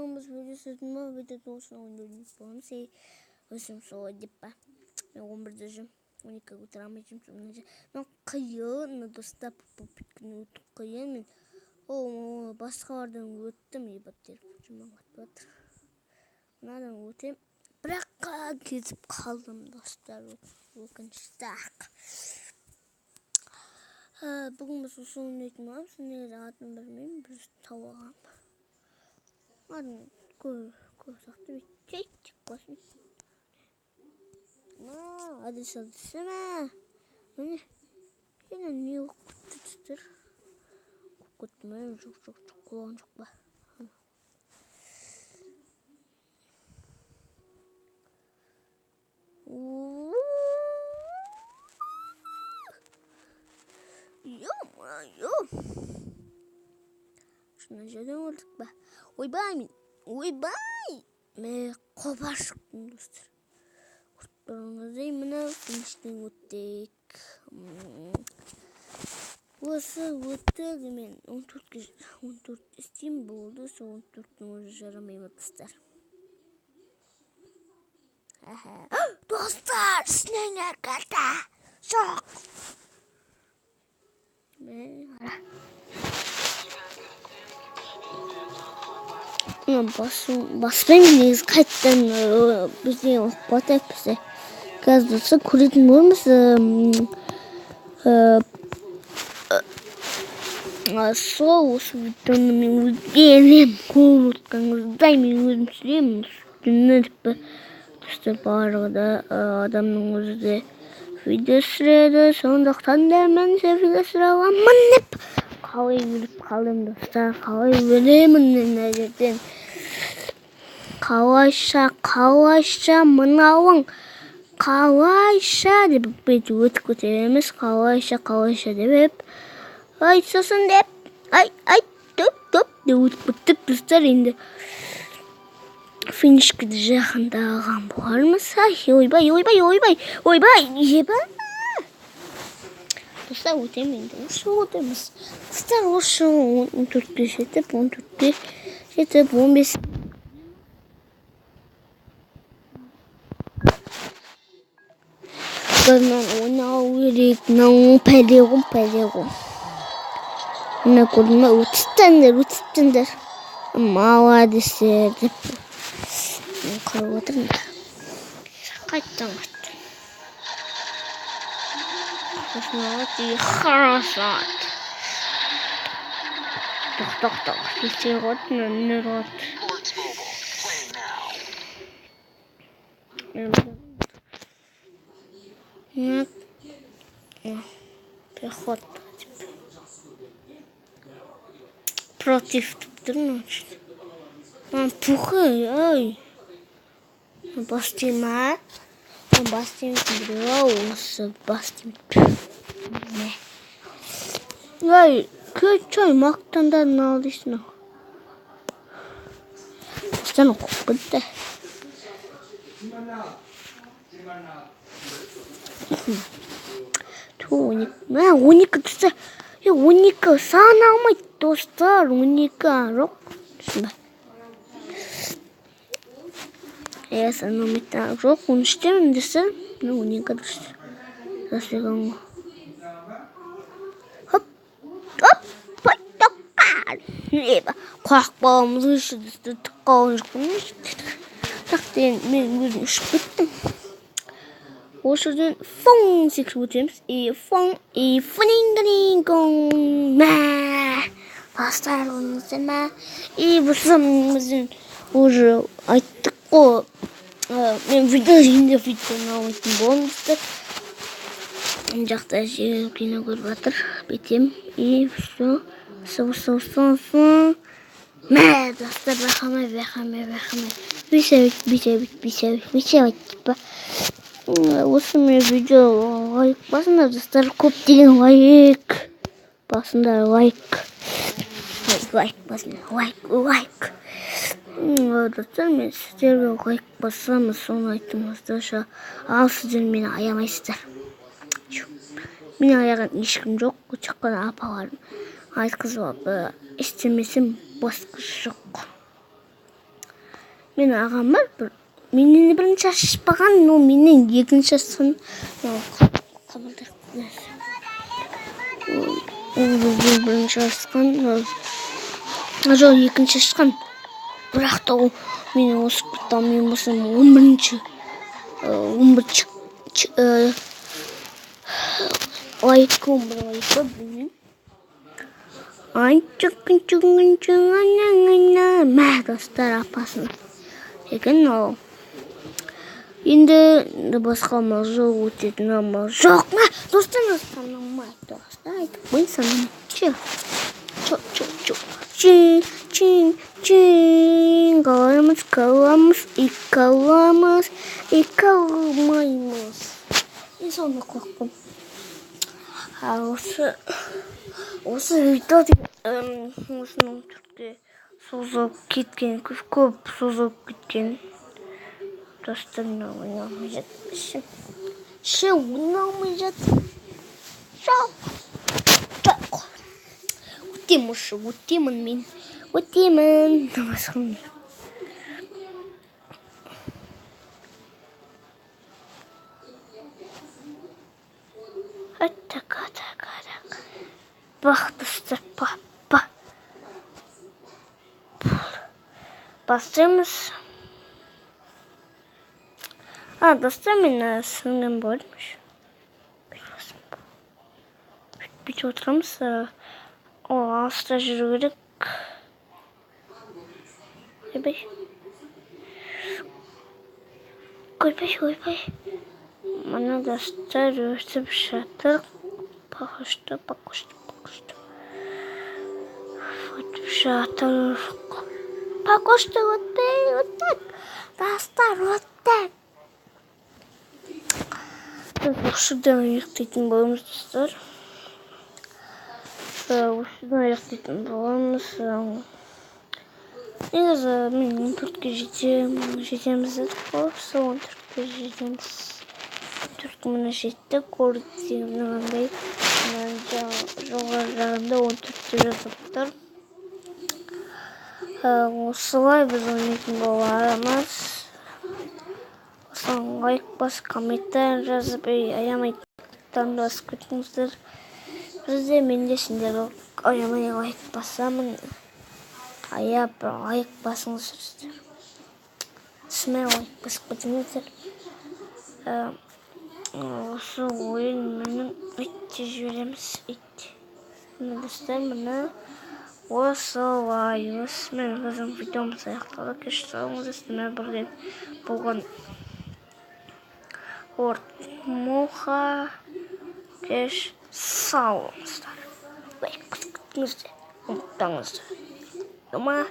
Бүгін біз видео түсірдім ба, видео осыны ойнайтын боламыз. И өзім солай деп па. Мен 11-де жүрмін, 12-ге көтере алмай жүрмін. Мынау қиын, достар, өйткені өте қиын. Мен басқалардан өттім, ебать, телефон жаман қатып жатыр. Мынадан өтем, бірақ кетіп қалдым, достар, өкінішті ақ. Бүгін біз осы ойнайтын боламыз. Негізі атын білмеймін, бір тауып алғанмын. Атын көп сияқты бүйтіп қойсын. Әдіс әдісі ме? Міне, енді не болып кетті, достар? Қуып кетті ме? Жоқ, жоқ, жоқ, қуған жоқ па? Ё-моё! Шынын жерден өлдік па? Ойбай мен, ойбай! Мен қопа шықтым, достар. Көріп тұрғаныңыздай, мына фиништен өттік. Осы өттік, мен 14 істеймін, болды, сол 14-тің өзі жарамай ма, достар? Достар, үстінен кетті. Жоқ. Баспаймын негізі, қайтадан бізде оқып кетеді бізде. Қазір достар көретін боламыз. Сол осы видеоны мен өзгерем, көріп отқаныңыздай мен өзім түсіремін үстіне деп па. Достар, барлығы да адамның өзі де видео түсіреді, сондықтан да мен де видео түсіре аламын деп. Қалай өліп қалдым, достар, қалай өлемін мен мына жерден? Қалайша, қалайша мынауың, қалайша деп бүйтіп өтіп кетеміз, қалайша, қалайша деп, ай, сосын деп, ай, ай, топ, топ деп өтіп кеттік, достар. Енді финишке де жақындаған болармыз. Ай, ойбай, ойбай, ойбай, ойбай, еба. Достар, өтемін енді, осы өтеміз. Достар, осы 14-ке жетіп, 14-ке жетіп, 15. Мынаны ойнау керек, мынау пәле ғой, пәле ғой. Мына көрдің бе? Өтістіңдер, өтістіңдер. Молодецтер деп. Мен қарап отырмын. Қайттан қайттым. Сосын алады и хорошо. Тоқ, тоқ, тоқ. Кесе ғой, мына нөр от. Пехота деп. Против деп тұр мынау. Пухы, ай. Бас тиме. Бас тимейтін біреу, осы бас тимейді. Ай, чай мақтандарын ал дейсің ау. Сен қуып кетті. Ту, 12. Мә, 12 түсті. Е, 12 саналмайды, достар. 12 жоқ. Түсін бе? Е, саналмайды. Жоқ, 13-темін десе, міне 12 дұрыс. Жасаған ғой. Хоп, хоп, тоққа. Еба, қорықпауымыз үшін түсті, түк қалған жоқпын. Так, деген мен өзім ұшып кеттім. Осы жерден фоң секіріп өтеміз. И фоң, и фонинг-динг-гонг. Мә! Достар, көрдіңіздер ме? И осы біздің уже айттық қой. Мен видео енді видеоны алмайтын боламын, достар. Мына жақта жеңіл кино көріп жатыр. Бүйтем. И все. Все, все, все, все. Мә, достар, байқамай, байқамай, байқамай. Бүйтіп, бүйтіп, бүйтіп, бүйтіп, типа. Осы мен видео лайк басыңдар, достар, көптеген лайк басыңдар, лайк, лайк басыңдар, лайк, лайк. Достар, мен сіздерге лайк басамын, соны айтыңыздаршы. Ал сіздер мені аямайсыздар. Мені аяған ешкім жоқ, тек қана апаларым айтқызып алып, істемесем басқа жоқ. Менің ағам бар бір, менен бірінші ашпаған, но менен екінші ашқан. Қабылдайық. Ол бірінші ашқан, жоқ, екінші ашқан. Бірақ та ол менен озып кетті, ал мен болсам 11-ші, 11-ші лайк, 11 лайк па, білмеймін. Ай, мә, достар, апасын екен ол. Енді басқа амал жоқ, өтетін амал жоқ. Мә, достар, санамайды, достар, айтып қояйын, санамайды. Че, чо, чо, чо, чин, чин, чин, қаламыз, қаламыз, и қаламыз, и қалмаймыз. Мен соны қорықтым. А осы видео осының 4-ке созылып кеткен, көп созылып кеткен. Достар, мен ойнамай жатыр. Ше, ойнамай жатыр. Жоқ. Жоқ. Өтемін осы, өтемін мен. Өтемін. Басқам. Так, так, так. Бақ, достар, па, па. Бастаймыз. А, достар, мен сіңлім бар. Бүйтіп отырамыз. Ол алыста жүру керек. Ойбай. Ойбай, ойбай. Мына, достар, өсіп жатыр. Пока что, пока что, пока что. Өтіп жатыр. Пока что өтпей, вот так. Достар, вот так. Осыдан аяқтайтын боламыз, достар. Осыдан аяқтайтын боламыз. Негізі мен 14-ке жетемін, жетеміз дедік қой, сол 14-ке жетеміз. 14 міне жеттік, көрдік, мынандай жоғары жағында 14-те жазып тұр. Осылай біз ойнайтын боламыз. Осыған лайк басып, комментарий жазып, аямай басып кетіңіздер. Бізде, мен де сендерге аямай лайк басамын. Аяп лайк басыңыздар. Смело лайк басып кетіңіздер. Осы ойын менің итте жібереміз, ит. Міне, достар, міне осылай осымен біздің видеомыз аяқталды. Кеш сау болыңыздар, бірге болған Орт Муха. Кеш сау болыңыздар. Лайк басып кетіңіздер, ұмытпаңыздар. Дома.